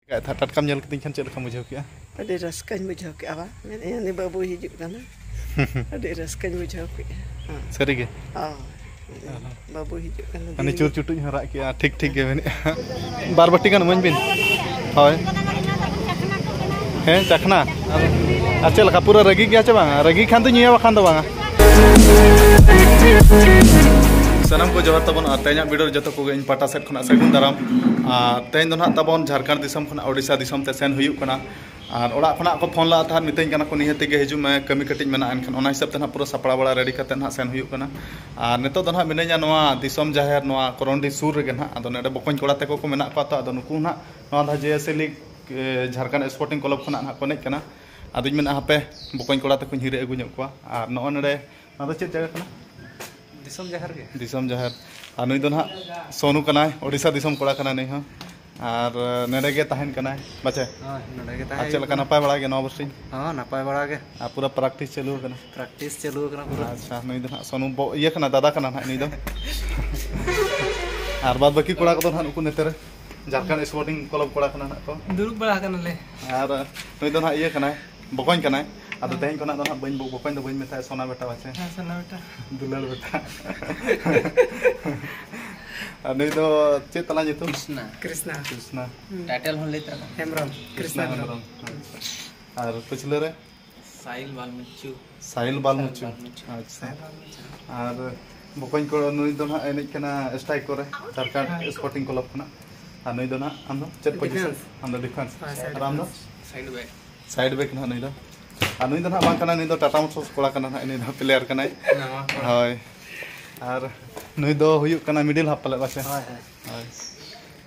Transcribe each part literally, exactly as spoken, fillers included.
ᱴᱟᱴᱠᱟᱢ ᱧᱮᱞ ᱠᱤᱫᱤᱧ ᱠᱷᱟᱱ ᱪᱮᱫ ᱞᱮᱠᱟᱢ ᱵᱩᱡᱷᱟᱹᱣ ᱠᱮᱜᱼᱟ? ᱟᱹᱰᱤ ᱨᱟᱹᱥᱠᱟᱹᱧ ᱵᱩᱡᱷᱟᱹᱣ ᱠᱮᱜᱼᱟ ᱵᱟ᱾ ᱢᱮᱱᱮᱫᱼᱟ, ᱩᱱᱤ ᱵᱟᱹᱵᱩᱭ ᱦᱤᱡᱩᱜ ᱠᱟᱱᱟ᱾ ᱟᱹᱰᱤ ᱨᱟᱹᱥᱠᱟᱹᱧ ᱵᱩᱡᱷᱟᱹᱣ ᱠᱮᱜᱼᱟ᱾ ᱦᱮᱸ᱾ ᱥᱟᱹᱨᱤᱜᱮ? ᱦᱳᱭ᱾ ᱵᱟᱹᱵᱩᱭ ᱦᱤᱡᱩᱜ ᱠᱟᱱᱟ᱾ ᱩᱱᱤ ᱫᱤᱱ ᱪᱩᱨ ᱪᱩᱴᱩᱡ ᱦᱚᱸ ᱨᱟᱜ ᱠᱮᱜᱼᱟ, ᱴᱷᱤᱠ ᱴᱷᱤᱠ ᱜᱮ ᱢᱮᱱᱮᱫᱼᱟ᱾ ᱵᱟᱨ ᱵᱟᱹᱴᱤ ᱜᱟᱱ ᱮᱢᱟᱹᱧ ᱵᱤᱱ᱾ ᱦᱳᱭ᱾ ᱦᱮᱸ, ᱪᱟᱠᱷᱱᱟ᱾ ᱟᱨ ᱪᱮᱫ ᱞᱮᱠᱟ, ᱯᱩᱨᱟᱹ ᱨᱟᱹᱜᱤ ᱜᱮᱭᱟ ᱪᱮ ᱵᱟᱝᱟ? ᱨᱟᱹᱜᱤ ᱠᱷᱟᱱ ᱫᱚ ᱧᱩᱭᱟ, ᱵᱟᱠᱷᱟᱱ ᱫᱚ ᱵᱟᱝᱟ᱾ ᱥᱟᱱᱟᱢ ᱠᱚ ᱡᱚᱦᱟᱨ ᱛᱟᱵᱚᱱ, ᱟᱨ ᱛᱮᱦᱮᱧᱟᱜ video ᱨᱮ ᱡᱚᱛᱚ ᱠᱚᱜᱮ ᱤᱧ ᱯᱟᱦᱴᱟ ᱥᱮᱫ ᱠᱷᱚᱱᱟᱜ ᱥᱟᱹᱜᱩᱱ ᱫᱟᱨᱟᱢ᱾ ᱟᱨ ᱛᱮᱦᱮᱧ ᱫᱚ ᱱᱟᱦᱟᱜ ᱛᱟᱵᱚᱱ ᱡᱷᱟᱲᱠᱷᱚᱸᱰ ᱫᱤᱥᱚᱢ ᱠᱷᱚᱱᱟᱜ ᱳᱰᱤᱥᱟ ᱫᱤᱥᱚᱢ ᱛᱮ ᱥᱮᱱ ᱦᱩᱭᱩᱜ ᱠᱟᱱᱟ᱾ ᱟᱨ ᱚᱲᱟᱜ ᱠᱷᱚᱱᱟᱜ ᱠᱚ ᱯᱷᱳᱱ ᱞᱟᱜ ᱛᱟᱦᱮᱸᱫ, ᱢᱤᱛᱟᱹᱧ ᱠᱟᱱᱟ ᱠᱚ, "ᱱᱤᱦᱟᱹᱛ ᱜᱮ ᱦᱤᱡᱩᱜ ᱢᱮ, ᱠᱟᱹᱢᱤ ᱠᱟᱹᱴᱤᱡ ᱢᱮᱱᱟᱜᱼᱟ", ᱮᱱᱠᱷᱟᱱ ᱚᱱᱟ ᱦᱤᱥᱟᱹᱵ ᱛᱮ ᱱᱟᱦᱟᱜ ᱯᱩᱨᱟᱹ ᱥᱟᱯᱲᱟᱣ ᱵᱟᱲᱟ ready ᱠᱟᱛᱮ ᱱᱟᱦᱟᱜ ᱥᱮᱱ ᱦᱩᱭᱩᱜ ᱠᱟᱱᱟ᱾ ᱟᱨ ᱱᱤᱛᱚᱜ ᱫᱚ ᱱᱟᱦᱟᱜ ᱢᱤᱱᱟᱹᱧᱟ ᱱᱚᱣᱟ ᱫᱤᱥᱚᱢ ᱡᱟᱦᱮᱨ, ᱱᱚᱣᱟ ᱠᱚᱨᱚᱱᱰᱤ ᱥᱩᱨ ᱨᱮᱜᱮ ᱱᱟᱦᱟᱜ᱾ ᱟᱫᱚ ᱱᱚᱰᱮ ᱵᱚᱠᱚᱧ ᱠᱚᱲᱟ ᱛᱟᱠᱚ ᱠᱚ ᱢᱮᱱᱟᱜ ᱠᱚᱣᱟ ᱛᱚ, ᱟᱫᱚ ᱱᱩᱠᱩ ᱱᱟᱦᱟᱜ ᱱᱚᱣᱟ ᱫᱷᱟᱣ JSA League, ᱮ, ᱡᱷᱟᱲᱠᱷᱚᱸᱰ Sporting Club ᱠᱷᱚᱱᱟᱜ ᱱᱟᱦᱟᱜ ᱠᱚ ᱮᱱᱮᱡ ᱠᱟᱱᱟ᱾ ᱟᱫᱚᱧ ᱢᱮᱱᱟ, ᱦᱟᱯᱮ ᱵᱚᱠᱚᱧ ᱠᱚᱲᱟ ᱛᱟᱠᱚᱧ ᱦᱤᱨᱤ ᱟᱹᱜᱩ ᱧᱚᱜ ᱠᱚᱣᱟ᱾ ᱟᱨ ᱱᱚᱜᱼᱚᱭ ᱱᱚᱰᱮ, ᱱᱚᱣᱟ ᱫᱚ ᱪᱮᱫ ᱡᱟᱭᱜᱟ ᱠᱟᱱᱟ? ᱫᱤᱥᱚᱢ ᱡᱟᱦᱮᱨ ᱜᱮ᱾ ᱫᱤᱥᱚᱢ ᱡᱟᱦᱮᱨ᱾ ᱟᱨ ᱱᱩᱭ ᱫᱚ ᱱᱟᱦᱟᱜ ᱥᱳᱱᱩ ᱠᱟᱱᱟᱭ, ᱳᱰᱤᱥᱟ ᱫᱤᱥᱚᱢ ᱠᱚᱲᱟ ᱠᱟᱱᱟᱭ ᱱᱩᱭ ᱦᱚᱸ᱾ ᱟᱨ, ᱮ, ᱱᱚᱰᱮ ᱜᱮ ᱛᱟᱦᱮᱱ ᱠᱟᱱᱟᱭ, ᱵᱟᱪᱮ? ᱦᱳᱭ, ᱱᱚᱰᱮ ᱜᱮ ᱛᱟᱦᱮᱸ ᱟᱨ ᱪᱮᱫ ᱦᱩᱭᱩᱜ ᱞᱮᱠᱟ, ᱠᱟᱱᱟ᱾ ᱱᱟᱯᱟᱭ ᱵᱟᱲᱟ ᱜᱮ ᱱᱚᱣᱟ ᱵᱟᱨᱥᱤᱧ? ᱦᱚᱸ, ᱱᱟᱯᱟᱭ ᱵᱟᱲᱟ ᱜᱮ᱾ ᱟᱨ ᱯᱩᱨᱟᱹ practice ᱪᱟᱹᱞᱩ ᱟᱠᱟᱱᱟ? Practice ᱪᱟᱹᱞᱩ ᱟᱠᱟᱱᱟ ᱯᱩᱨᱟᱹ᱾ ᱟᱪᱪᱷᱟ, ᱱᱩᱭ ᱫᱚ ᱱᱟᱦᱟᱜ ᱥᱳᱱᱩ ᱵᱚ-, ᱤᱭᱟᱹ ᱠᱟᱱᱟ, ᱫᱟᱫᱟ ᱠᱟᱱᱟ ᱱᱟᱦᱟᱜ ᱱᱩᱭ ᱫᱚ᱾ ᱟᱨ ᱵᱟᱫ ᱵᱟᱹᱠᱤ ᱠᱚᱲᱟ ᱠᱚᱫᱚ ᱱᱟᱦᱟᱜ ᱱᱩᱠᱩ ᱱᱚᱛᱮ ᱨᱮ ᱡᱷᱟᱲᱠᱷᱚᱸᱰ Sporting Club ᱠᱚᱲᱟ ᱠᱟᱱᱟ ᱱᱟᱦᱟᱜ ᱠᱚ᱾ ᱫᱩᱲᱩᱵ ᱵᱟᱲᱟ ᱟᱠᱟᱱᱟᱞᱮ᱾ ᱟᱨ ᱱᱩᱭ ᱫᱚ ᱱᱟᱦᱟᱜ ᱤᱭᱟᱹ ᱠᱟᱱᱟᱭ, ᱵᱚᱠᱚᱧ ᱠᱟᱱᱟᱭ᱾ ᱟᱫᱚ ᱦᱮᱸ᱾ ᱛᱮᱦᱮᱧ ᱠᱷᱚᱱᱟᱜ ᱫᱚ ᱱᱟᱦᱟᱜ ᱵᱟᱹᱧ ᱵᱚ-, ᱵᱚᱠᱚᱧ ᱫᱚ ᱵᱟᱹᱧ ᱢᱮᱛᱟᱭᱟ, ᱥᱳᱱᱟ ᱵᱮᱴᱟ ᱵᱟᱪᱮ᱾ ᱦᱮᱸ, ᱥᱳᱱᱟ ᱵᱮᱴᱟ᱾ ᱫᱩᱞᱟᱹᱲ ᱵᱮᱴᱟ᱾ ᱟᱨ ᱱᱩᱭ ᱫᱚ ᱪᱮᱫ ᱛᱟᱞᱟ ᱧᱩᱛᱩᱢ? ᱠᱨᱤᱥᱱᱟ᱾ ᱠᱨᱤᱥᱱᱟ᱾ ᱠᱨᱤᱥᱱᱟ᱾ ᱦᱩᱸ᱾ Title ᱦᱚᱸ ᱞᱟᱹᱭ ᱛᱟᱨᱟ ᱠᱟᱜ ᱢᱮ᱾ ᱦᱮᱢᱵᱨᱚᱢ᱾ ᱠᱨᱤᱥᱱᱟ ᱠᱨᱤᱥᱱᱟ ᱦᱮᱢᱵᱨᱚᱢ᱾ ᱦᱮᱢᱵᱨᱚᱢ᱾ ᱟᱪᱪᱷᱟ᱾ ᱟᱨ ᱯᱟᱹᱪᱷᱞᱟᱹ ᱨᱮ? ᱥᱟᱭᱤᱞ ᱵᱟᱞᱢᱩᱪᱩ᱾ ᱥᱟᱭᱤᱞ ᱵᱟᱞᱢᱩᱪᱩ᱾ ᱥᱟᱭᱤᱞ ᱵᱟᱞᱢᱩᱪᱩ᱾ ᱟᱪᱪᱷᱟ᱾ ᱥᱟᱭᱤᱞ ᱵᱟᱞᱢᱩᱪᱩ᱾ ᱟᱨ ᱵᱚᱠᱚᱧ ᱠᱚ, ᱱᱩᱭ ᱫᱚ ᱱᱟᱦᱟᱜ ᱮᱱᱮᱡ ᱠᱟᱱᱟ ᱥᱴᱨᱟᱭᱤᱠ ᱠᱚᱨᱮ, ᱡᱷᱟᱲᱠᱷᱚᱸᱰ ᱦᱮᱸ᱾ Sporting Club ᱠᱷᱚᱱᱟᱜ᱾ ᱟᱨ ᱱᱩᱭ ᱫᱚ ᱱᱟᱦᱟᱜ, ᱟᱢ ᱫᱚ ᱪᱮᱫ position? ᱰᱤᱯᱷᱮᱱᱥ᱾ ᱟᱢ ᱫᱚ ᱰᱤᱯᱷᱮᱱᱥ᱾ ᱦᱮᱸ, ᱥᱟᱭᱤᱰ ᱟᱨ ᱟᱢ ᱫᱚ? ᱰᱤᱯᱷᱮᱱᱥ᱾ ᱥᱟᱭᱤᱰ ᱵᱮᱠ᱾ ᱥᱟᱭᱤᱰ ᱵᱮᱠ ᱱᱟᱦᱟᱜ ᱱᱩᱭ ᱫᱚ᱾ ᱟᱨ ᱱᱩᱭ ᱫᱚ ᱱᱟᱦᱟᱜ ᱵᱟᱝ ᱠᱟᱱᱟᱭ, ᱱᱩᱭ ᱫᱚ ᱴᱟᱴᱟ ᱢᱳᱴᱚᱨᱥ ᱠᱚᱲᱟ ᱠᱟᱱᱟ ᱱᱟᱦᱟᱜ, ᱱᱩᱭ ᱫᱚ ᱯᱞᱮᱭᱟᱨ ᱠᱟᱱᱟᱭ᱾ ᱱᱟᱣᱟ ᱠᱚᱲᱟ᱾ ᱦᱳᱭ᱾ ᱟᱨ ᱱᱩᱭ ᱫᱚ ᱦᱩᱭᱩᱜ ᱠᱟᱱᱟ ᱢᱤᱰᱤᱞ ᱦᱟᱯ ᱯᱟᱞᱮ, ᱵᱟᱪᱮ? ᱦᱳᱭ, ᱦᱳᱭ᱾ ᱦᱳᱭ᱾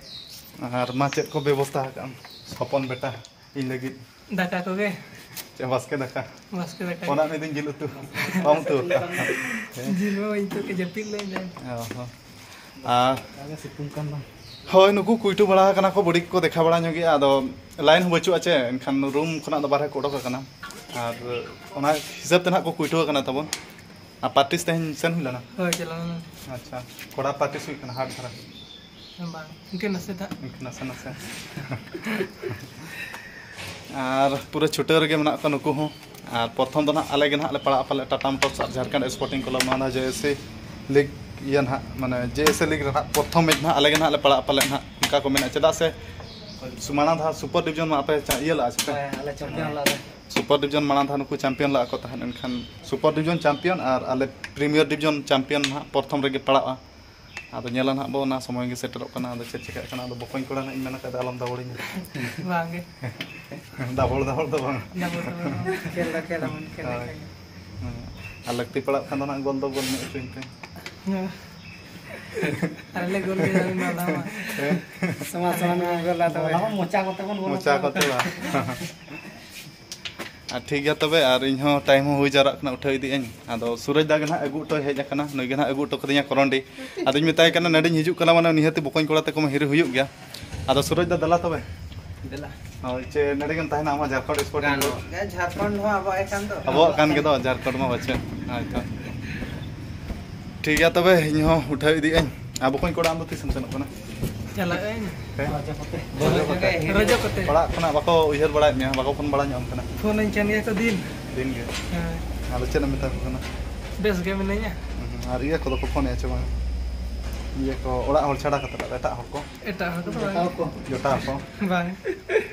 ᱟᱨ ᱢᱟ ᱪᱮᱫ ᱠᱚ ᱵᱮᱵᱚᱥᱛᱷᱟ ᱟᱠᱟᱫ ᱟᱢ ᱦᱚᱯᱚᱱ ᱵᱮᱴᱟ ᱤᱧ ᱞᱟᱹᱜᱤᱫ? ᱫᱟᱠᱟ ᱠᱚᱜᱮ᱾ ᱪᱮᱫ ᱵᱟᱥᱠᱮ ᱫᱟᱠᱟ? ᱵᱟᱥᱠᱮ ᱫᱟᱠᱟ ᱚᱱᱟ ᱜᱮ᱾ ᱢᱤᱫ ᱫᱤᱱ ᱡᱤᱞ ᱩᱛᱩ᱾ ᱵᱟᱢ ᱩᱛᱩ ᱟᱠᱟᱫ? ᱡᱤᱞ ᱢᱟ ᱵᱟᱹᱧ ᱩᱛᱩ ᱟᱠᱟᱫ, ᱡᱟᱹᱯᱤᱫ ᱞᱮᱫᱟᱹᱧ᱾ ᱚ ᱦᱚᱸ᱾ ᱟᱨ ᱡᱟᱜᱮ ᱥᱤᱛᱩᱝ ᱠᱟᱱ ᱫᱚ᱾ ᱦᱳᱭ, ᱱᱩᱠᱩ ᱠᱩᱭᱴᱩ ᱵᱟᱲᱟ ᱟᱠᱟᱱᱟ ᱠᱚ, ᱵᱚᱰᱤ ᱠᱚᱠᱚ ᱫᱮᱠᱷᱟᱣ ᱵᱟᱲᱟ ᱧᱚᱜᱮᱜᱼᱟ᱾ ᱟᱫᱚ ᱞᱟᱭᱤᱱ ᱦᱚᱸ ᱵᱟᱹᱪᱩᱜᱼᱟ ᱪᱮ, ᱮᱱᱠᱷᱟᱱ ᱨᱩᱢ ᱠᱷᱚᱱᱟᱜ ᱫᱚ ᱵᱟᱨᱦᱮ ᱠᱚ ᱚᱰᱚᱠ ᱟᱠᱟᱱᱟ᱾ ᱟᱨ ᱚᱱᱟ ᱦᱤᱥᱟᱹᱵ ᱛᱮ ᱱᱟᱦᱟᱜ ᱠᱚ ᱠᱩᱭᱴᱩ ᱟᱠᱟᱱᱟ ᱛᱟᱵᱚᱱ᱾ ᱟᱨ ᱯᱨᱮᱠᱴᱤᱥ ᱛᱮᱦᱮᱧ ᱥᱮᱱ ᱦᱩᱭ ᱞᱮᱱᱟ? ᱦᱳᱭ, ᱪᱟᱞᱟᱣ ᱞᱮᱱᱟ᱾ ᱟᱪᱪᱷᱟ, ᱠᱚᱲᱟ ᱯᱨᱮᱠᱴᱤᱥ ᱦᱩᱭᱩᱜ ᱠᱟᱱᱟ ᱦᱟᱴ ᱫᱷᱟᱨᱟ? ᱵᱟᱝ, ᱤᱱᱠᱟᱹ ᱱᱟᱥᱮ ᱫᱟᱜ᱾ ᱤᱱᱠᱟᱹ ᱱᱟᱥᱮ ᱱᱟᱥᱮ᱾ ᱟᱨ ᱯᱩᱨᱟᱹ ᱪᱷᱩᱴᱟᱹᱣ ᱨᱮᱜᱮ ᱢᱮᱱᱟᱜ ᱠᱚᱣᱟ ᱱᱩᱠᱩ ᱦᱚᱸ᱾ ᱟᱨ ᱯᱨᱚᱛᱷᱚᱢ ᱫᱚ ᱱᱟᱦᱟᱜ ᱟᱞᱮ ᱜᱮ ᱱᱟᱦᱟᱜ ᱞᱮ ᱯᱟᱲᱟᱜᱼᱟ ᱯᱟᱞᱮ, ᱴᱟᱴᱟ ᱢᱳᱴᱚᱨᱥ ᱟᱨ ᱡᱷᱟᱲᱠᱷᱚᱸᱰ ᱥᱯᱳᱨᱴᱤᱝ ᱠᱞᱟᱵᱽ, ᱱᱚᱣᱟ ᱫᱚ ᱡᱮᱭᱥᱮ ᱞᱤᱜᱽ ᱤᱭᱟᱹ ᱱᱟᱦᱟᱜ, ᱢᱟᱱᱮ ᱡᱮᱭᱥᱮ ᱞᱤᱜᱽ ᱨᱮ ᱱᱟᱦᱟᱜ ᱯᱨᱚᱛᱷᱚᱢ ᱢᱮᱪ ᱱᱟᱦᱟᱜ ᱟᱞᱮ ᱜᱮ ᱱᱟᱦᱟᱜ ᱞᱮ ᱯᱟᱲᱟᱜᱼᱟ ᱯᱟᱞᱮ ᱱᱟᱦᱟᱜ, ᱚᱱᱠᱟ ᱠᱚ ᱢᱮᱱᱟ᱾ ᱪᱮᱫᱟᱜ ᱥᱮ ᱢᱟᱲᱟᱝ ᱫᱷᱟᱣ ᱥᱩᱯᱟᱨ ᱰᱤᱵᱷᱤᱡᱚᱱ ᱢᱟ ᱟᱯᱮ ᱪᱟ-, ᱤᱭᱟᱹ ᱞᱟᱜᱼᱟ ᱥᱮ ᱯᱮ? ᱦᱳᱭ, ᱟᱞᱮ ᱪᱟᱢᱯᱤᱭᱚᱱ ᱞᱟᱜᱼᱟ ᱞᱮ᱾ ᱥᱩᱯᱟᱨ ᱰᱤᱵᱷᱤᱡᱚᱱ ᱢᱟᱲᱟᱝ ᱫᱷᱟᱣ ᱱᱩᱠᱩ ᱪᱟᱢᱯᱤᱭᱚᱱ ᱞᱟᱜᱼᱟ ᱠᱚ ᱛᱟᱦᱮᱸᱫ, ᱮᱱᱠᱷᱟᱱ ᱥᱩᱯᱟᱨ ᱰᱤᱵᱷᱤᱡᱚᱱ ᱪᱟᱢᱯᱤᱭᱚᱱ ᱟᱨ ᱟᱞᱮ ᱯᱨᱤᱢᱤᱭᱟᱨ ᱰᱤᱵᱷᱤᱡᱚᱱ ᱪᱟᱢᱯᱤᱭᱚᱱ ᱱᱟᱦᱟᱜ ᱯᱨᱚᱛᱷᱚᱢ ᱨᱮᱜᱮ ᱯᱟᱲᱟᱜᱼᱟ᱾ ᱟᱫᱚ ᱧᱮᱞᱟ ᱱᱟᱦᱟᱜ ᱵᱚ, ᱚᱱᱟ ᱥᱚᱢᱚᱭ ᱜᱮ ᱥᱮᱴᱮᱨᱚᱜ ᱠᱟᱱᱟ᱾ ᱟᱫᱚ ᱪᱮᱫ ᱪᱤᱠᱟᱹᱜ ᱠᱟᱱᱟ, ᱟᱫᱚ ᱵᱚᱠᱚᱧ ᱠᱚᱲᱟ ᱱᱟᱦᱟᱜ ᱤᱧ ᱢᱮᱱ ᱟᱠᱟᱫᱟ, ᱟᱞᱚᱢ ᱫᱟᱵᱚᱲᱤᱧᱟ᱾ ᱵᱟᱝ ᱜᱮ᱾ ᱫᱟᱵᱚᱲ ᱫᱟᱵᱚᱲ ᱫᱚ ᱵᱟᱝ᱾ ᱫᱟᱵᱚᱲ ᱫᱚ ᱵᱟᱝ᱾ ᱠᱷᱮᱞ ᱫᱚ ᱠᱷᱮᱞ ᱟᱵᱚᱱ, ᱠᱷᱮᱞ ᱫᱚ ᱦᱳᱭ᱾ ᱠᱷᱮᱞ᱾ ᱦᱮᱸ᱾ ᱟᱨ ᱞᱟᱹᱠᱛᱤ ᱯᱟᱲᱟᱜ ᱠᱷᱟᱱ ᱫᱚ ᱱᱟᱦᱟᱜ ᱜᱳᱞ ᱫᱚ ᱜᱳᱞ ᱧᱚᱜ ᱦᱚᱪᱚᱧ ᱯᱮ᱾ ᱦᱮᱸ᱾ ᱟᱞᱮ ᱞᱮ ᱜᱳᱞ ᱜᱮᱭᱟ, ᱟᱹᱵᱤᱱ ᱢᱟ ᱵᱟᱝ᱾ ᱦᱮᱸ᱾ ᱥᱚᱢᱟᱱ ᱥᱚᱢᱟᱱ ᱵᱚᱱ ᱜᱳᱞᱟ ᱛᱚᱵᱮ᱾ ᱚᱱᱟ ᱢᱟ ᱢᱚᱪᱟ ᱠᱚᱛᱮ ᱵᱚᱱ ᱜᱳᱞᱟ ᱢᱚᱪᱟ ᱛᱚ᱾ ᱠᱚᱛᱮ ᱵᱟᱝ᱾ ᱟᱨ ᱴᱷᱤᱠ ᱜᱮᱭᱟ ᱛᱚᱵᱮ, ᱟᱨ ᱤᱧ ᱦᱚᱸ ᱴᱟᱭᱤᱢ ᱦᱚᱸ ᱦᱩᱭ ᱡᱟᱣᱨᱟᱜ ᱠᱟᱱᱟ, ᱩᱴᱷᱟᱹᱣ ᱤᱫᱤᱜ ᱟᱹᱧ᱾ ᱟᱫᱚ ᱥᱩᱨᱚᱡᱽ ᱫᱟ ᱜᱮ ᱱᱟᱦᱟᱜ ᱟᱹᱜᱩ ᱦᱚᱴᱚᱭ ᱦᱮᱡ ᱟᱠᱟᱱᱟ, ᱱᱩᱭ ᱜᱮ ᱱᱟᱦᱟᱜ ᱟᱹᱜᱩ ᱦᱚᱴᱚ ᱠᱟᱫᱤᱧᱟ ᱠᱚᱨᱚᱱᱰᱤ᱾ ᱟᱫᱚᱧ ᱢᱮᱛᱟᱭ ᱠᱟᱱᱟ, ᱱᱚᱰᱮᱧ ᱦᱤᱡᱩᱜ ᱠᱟᱱᱟ, ᱢᱟᱱᱮ ᱱᱤᱦᱟᱹᱛᱤ ᱵᱚᱠᱚᱧ ᱠᱚᱲᱟ ᱛᱟᱠᱚ ᱢᱟ ᱦᱤᱨᱤ ᱦᱩᱭᱩᱜ ᱜᱮᱭᱟ᱾ ᱟᱫᱚ ᱥᱩᱨᱚᱡᱽ ᱫᱟ, ᱫᱮᱞᱟ ᱛᱚᱵᱮ᱾ ᱫᱮᱞᱟ᱾ ᱦᱳᱭ, ᱪᱮ ᱱᱚᱰᱮ ᱜᱮᱢ ᱛᱟᱦᱮᱱᱟ, ᱟᱢᱟᱜ ᱡᱷᱟᱲᱠᱷᱚᱸᱰ ᱥᱯᱳᱨᱴ ᱜᱟᱱᱚᱜ ᱜᱮᱭᱟ, ᱡᱷᱟᱲᱠᱷᱚᱸᱰ ᱦᱚᱸ ᱟᱵᱚᱣᱟᱜ ᱜᱮ ᱠᱟᱱ ᱫᱚ᱾ ᱟᱵᱚᱣᱟᱜ ᱠᱟᱱ ᱜᱮᱫᱚ, ᱡᱷᱟᱲᱠᱷᱚᱸᱰ ᱢᱟ ᱵᱟᱪᱮ᱾ ᱦᱳᱭ ᱛᱚ᱾ ᱴᱷᱤᱠ ᱜᱮᱭᱟ ᱛᱚᱵᱮ, ᱤᱧ ᱦᱚᱸ ᱩᱴᱷᱟᱹᱣ ᱤᱫᱤᱜ ᱟᱹᱧ᱾ ᱟᱨ ᱵᱚᱠᱚᱧ ᱠᱚᱲᱟ, ᱟᱢ ᱫᱚ ᱛᱤᱥᱮᱢ ᱥᱮᱱᱚᱜ ᱠᱟᱱᱟ? ᱪᱟᱞᱟᱜ ᱟᱹᱧ᱾ ᱦᱮᱸ? ᱨᱚᱡᱚ ᱠᱚᱛᱮ᱾ ᱨᱚᱡᱚ ᱠᱚᱛᱮ᱾ ᱚᱲᱟᱜ ᱠᱷᱚᱱᱟᱜ ᱵᱟᱠᱚ ᱩᱭᱦᱟᱹᱨ ᱵᱟᱲᱟᱭᱮᱫ ᱢᱮᱭᱟ, ᱵᱟᱠᱚ ᱯᱷᱳᱱ ᱵᱟᱲᱟ ᱧᱚᱜ ᱟᱢ ᱠᱟᱱᱟ? ᱯᱷᱳᱱ ᱟᱹᱧ ᱠᱟᱱ ᱜᱮᱭᱟ ᱠᱚ ᱫᱤᱱ᱾ ᱫᱤᱱ ᱜᱮ? ᱦᱮᱸ᱾ ᱟᱫᱚ ᱪᱮᱫ ᱮᱢ ᱢᱮᱛᱟ ᱠᱚ ᱠᱟᱱᱟ? ᱵᱮᱥ ᱜᱮ ᱢᱤᱱᱟᱹᱧᱟ᱾ ᱦᱩᱸ, ᱟᱨ ᱤᱭᱟᱹ ᱠᱚᱫᱚ ᱠᱚ ᱯᱷᱳᱱᱮᱫᱼᱟ ᱪᱮ ᱵᱟᱝ? ᱤᱭᱟᱹ ᱠᱚ, ᱚᱲᱟᱜ ᱦᱚᱲ ᱪᱷᱟᱲᱟ ᱠᱟᱛᱮ ᱮᱴᱟᱜ ᱦᱚᱲ ᱠᱚ? ᱮᱴᱟᱜ ᱦᱚᱲ ᱠᱚᱫᱚ ᱵᱟᱝ᱾ ᱡᱚᱴᱟᱣ ᱠᱚ? ᱵᱟᱝ᱾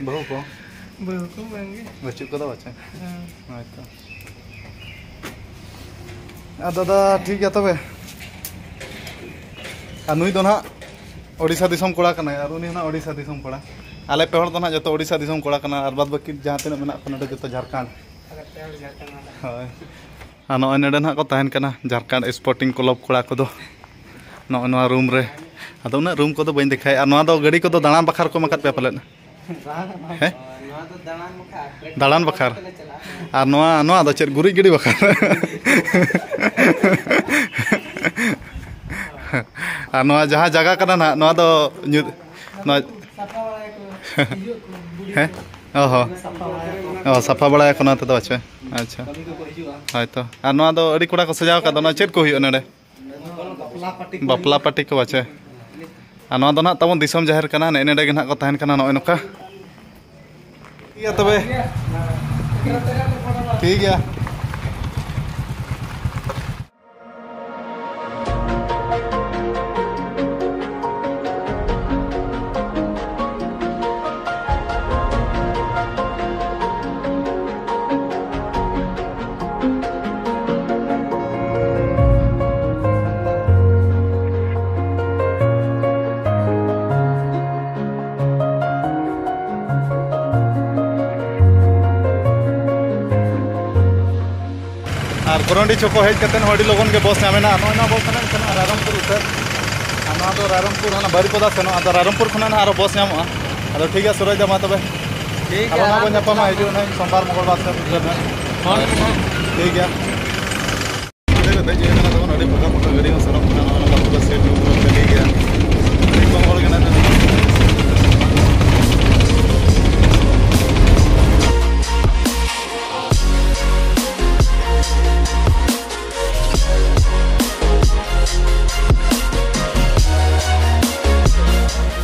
ᱵᱟᱹᱦᱩ ᱠᱚ? ᱵᱟᱹᱦᱩ ᱠᱚ ᱵᱟᱝ ᱜᱮ᱾ ᱵᱟᱹᱪᱩᱜ ᱠᱚᱫᱚ ᱵᱟᱪᱮ? ᱦᱮᱸ᱾ ᱦᱳᱭ ᱛᱚ᱾ ᱟᱨ ᱫᱟᱫᱟ, ᱴᱷᱤᱠ ᱜᱮᱭᱟ ᱛᱚᱵᱮ᱾ ᱟᱨ ᱱᱩᱭ ᱫᱚ ᱱᱟᱦᱟᱜ ᱳᱰᱤᱥᱟ ᱫᱤᱥᱚᱢ ᱠᱚᱲᱟ ᱠᱟᱱᱟᱭ, ᱟᱨ ᱩᱱᱤ ᱦᱚᱸ ᱱᱟᱦᱟᱜ ᱳᱰᱤᱥᱟ ᱫᱤᱥᱚᱢ ᱠᱚᱲᱟ᱾ ᱟᱞᱮ ᱯᱮ ᱦᱚᱲ ᱫᱚ ᱱᱟᱦᱟᱜ ᱡᱚᱛᱚ ᱳᱰᱤᱥᱟ ᱫᱤᱥᱚᱢ ᱠᱚᱲᱟ ᱠᱟᱱᱟ, ᱟᱨ ᱵᱟᱫ ᱵᱟᱹᱠᱤ ᱡᱟᱦᱟᱸ ᱛᱤᱱᱟᱹᱜ ᱢᱮᱱᱟᱜ ᱠᱚᱣᱟ ᱱᱚᱰᱮ, ᱡᱚᱛᱚ ᱡᱷᱟᱲᱠᱷᱚᱸᱰ᱾ ᱦᱳᱭ᱾ ᱟᱨ ᱱᱚᱜᱼᱚᱭ ᱱᱚᱰᱮ ᱱᱟᱦᱟᱜ ᱠᱚ ᱛᱟᱦᱮᱱ ᱠᱟᱱᱟ ᱡᱷᱟᱲᱠᱷᱚᱸᱰ ᱥᱯᱳᱨᱴᱤᱝ ᱠᱞᱟᱵᱽ ᱠᱚᱲᱟ ᱠᱚᱫᱚ, ᱱᱚᱜᱼᱚᱭ ᱱᱚᱣᱟ ᱨᱩᱢ ᱨᱮ᱾ ᱟᱫᱚ ᱩᱱᱟᱹᱜ ᱨᱩᱢ ᱠᱚᱫᱚ ᱵᱟᱹᱧ ᱫᱮᱠᱷᱟᱣᱮᱫᱼᱟ᱾ ᱟᱨ ᱱᱚᱣᱟ ᱫᱚ ᱜᱟᱹᱰᱤ ᱠᱚᱫᱚ ᱫᱟᱬᱟᱱ ᱵᱟᱠᱷᱨᱟ ᱠᱚ ᱮᱢ ᱟᱠᱟᱫ ᱯᱮᱭᱟ ᱯᱟᱞᱮᱫ? ᱦᱮᱸ? ᱱᱚᱣᱟ ᱫᱚ ᱫᱟᱬᱟᱱ ᱵᱟᱠᱷᱨᱟ᱾ ᱫᱟᱬᱟᱱ ᱵᱟᱠᱷᱨᱟ᱾ ᱛᱮᱞᱮ ᱪᱟᱞᱟᱜᱼᱟ᱾ ᱟᱨ ᱱᱚᱣᱟ, ᱱᱚᱣᱟ ᱫᱚ ᱪᱮᱫ, ᱜᱩᱨᱤᱡ ᱜᱤᱰᱤ ᱵᱟᱠᱷᱨᱟ? ᱟᱨ ᱱᱚᱣᱟ ᱡᱟᱦᱟᱸ ᱡᱟᱭᱜᱟ ᱠᱟᱱᱟ ᱱᱟᱦᱟᱜ, ᱱᱚᱣᱟ ᱫᱚ ᱧᱩ-, ᱱᱚᱣᱟ ᱥᱟᱯᱷᱟ ᱵᱟᱲᱟᱭᱟᱠᱚ, ᱦᱤᱡᱩᱜ ᱟᱠᱚ, ᱜᱩᱨᱤᱡ ᱦᱮᱸ? ᱠᱚ᱾ ᱚ ᱦᱚᱸ᱾ ᱥᱟᱯᱷᱟ ᱵᱟᱲᱟᱭᱟᱠᱚ᱾ ᱚ, ᱥᱟᱯᱷᱟ ᱵᱟᱲᱟᱭᱟᱠᱚ ᱱᱚᱣᱟ ᱛᱮᱫᱚ, ᱟᱪᱪᱷᱟ, ᱟᱪᱪᱷᱟ᱾ ᱠᱟᱹᱢᱤ ᱠᱚᱠᱚ ᱦᱤᱡᱩᱜᱼᱟ᱾ ᱦᱳᱭ ᱛᱚ᱾ ᱟᱨ ᱱᱚᱣᱟ ᱫᱚ ᱟᱹᱰᱤ ᱠᱚᱲᱟ ᱠᱚ ᱥᱟᱡᱟᱣ ᱟᱠᱟᱫ ᱫᱚ, ᱱᱚᱣᱟ ᱪᱮᱫ ᱠᱚ ᱦᱩᱭᱩᱜᱼᱟ ᱱᱚᱰᱮ? ᱵᱟᱯᱞᱟ ᱯᱟᱨᱴᱤ ᱠᱚ ᱵᱟᱯᱞᱟ ᱦᱤᱡᱩᱜᱼᱟ᱾ ᱯᱟᱨᱴᱤ ᱠᱚ ᱵᱟᱪᱮ? ᱟᱨ ᱱᱚᱣᱟ ᱫᱚ ᱱᱟᱦᱟᱜ ᱛᱟᱵᱚᱱ ᱫᱤᱥᱚᱢ ᱡᱟᱦᱮᱨ ᱠᱟᱱᱟ, ᱱᱮᱜᱼᱮ ᱱᱚᱰᱮ ᱜᱮ ᱱᱟᱦᱟᱜ ᱠᱚ ᱛᱟᱦᱮᱱ ᱠᱟᱱᱟ, ᱱᱚᱜᱼᱚᱭ ᱱᱚᱝᱠᱟ᱾ ᱴᱷᱤᱠ ᱜᱮᱭᱟ ᱛᱚᱵᱮ᱾ ᱴᱷᱤᱠ ᱜᱮᱭᱟ᱾ ᱟᱨ ᱜᱚᱨᱚᱱᱰᱤ ᱪᱷᱚᱠᱚ ᱦᱮᱡ ᱠᱟᱛᱮ ᱦᱚᱸ ᱟᱹᱰᱤ ᱞᱚᱜᱚᱱ ᱜᱮ ᱵᱚᱥ ᱧᱟᱢᱮᱱᱟ᱾ ᱱᱚᱜᱼᱚᱭ ᱱᱚᱣᱟ ᱵᱚᱥ ᱛᱟᱦᱮᱸ ᱠᱟᱱᱟ ᱨᱟᱭᱨᱚᱝᱯᱩᱨ ᱩᱛᱟᱹᱨ᱾ ᱟᱨ ᱱᱚᱣᱟ ᱫᱚ ᱨᱟᱭᱨᱚᱝᱯᱩᱨ ᱦᱟᱱᱟ ᱵᱟᱨᱤᱯᱚᱫᱟ ᱥᱮᱱᱚᱜᱼᱟ᱾ ᱟᱫᱚ ᱨᱟᱭᱨᱚᱝᱯᱩᱨ ᱠᱷᱚᱱᱟᱜ ᱱᱟᱦᱟᱜ ᱟᱨᱚ ᱵᱚᱥ ᱧᱟᱢᱚᱜᱼᱟ᱾ ᱟᱫᱚ ᱴᱷᱤᱠ ᱜᱮᱭᱟ ᱥᱩᱨᱟᱡᱽ ᱫᱟ, ᱢᱟ ᱛᱚᱵᱮ᱾ ᱴᱷᱤᱠ ᱟᱨ ᱜᱮᱭᱟ, ᱚᱱᱟ ᱵᱚᱱ ᱟᱨᱟᱢ ᱧᱟᱯᱟᱢᱟ, ᱛᱮ ᱦᱤᱡᱩᱜ ᱱᱟᱦᱟᱜ ᱥᱳᱢᱵᱟᱨ ᱢᱚᱝᱜᱚᱞᱵᱟᱨ ᱥᱮᱫ᱾ ᱦᱳᱭ, ᱦᱳᱭ᱾ ᱴᱷᱤᱠ ᱜᱮᱭᱟ᱾ ᱜᱟᱹᱰᱤ ᱨᱮ ᱫᱮᱡ ᱦᱩᱭ ᱠᱟᱱᱟ ᱛᱟᱵᱚᱱ, ᱟᱹᱰᱤ ᱯᱷᱟᱸᱠᱟ ᱯᱷᱟᱸᱠᱟ ᱜᱟᱹᱰᱤ ᱦᱚᱸ ᱥᱮᱱᱚᱜ ᱠᱟᱱᱟ, ᱱᱚᱜᱼᱚ ᱱᱚᱝᱠᱟ ᱯᱩᱨᱟᱹ ᱥᱮᱴ ᱯᱩᱨᱟᱹ ᱠᱷᱟᱹᱞᱤ ᱜᱮᱭᱟ, ᱟᱹᱰᱤ ᱠᱚᱢ ᱦᱚᱲ ᱜᱮ ᱢᱮᱱᱟᱜ ᱞᱮᱭᱟ᱾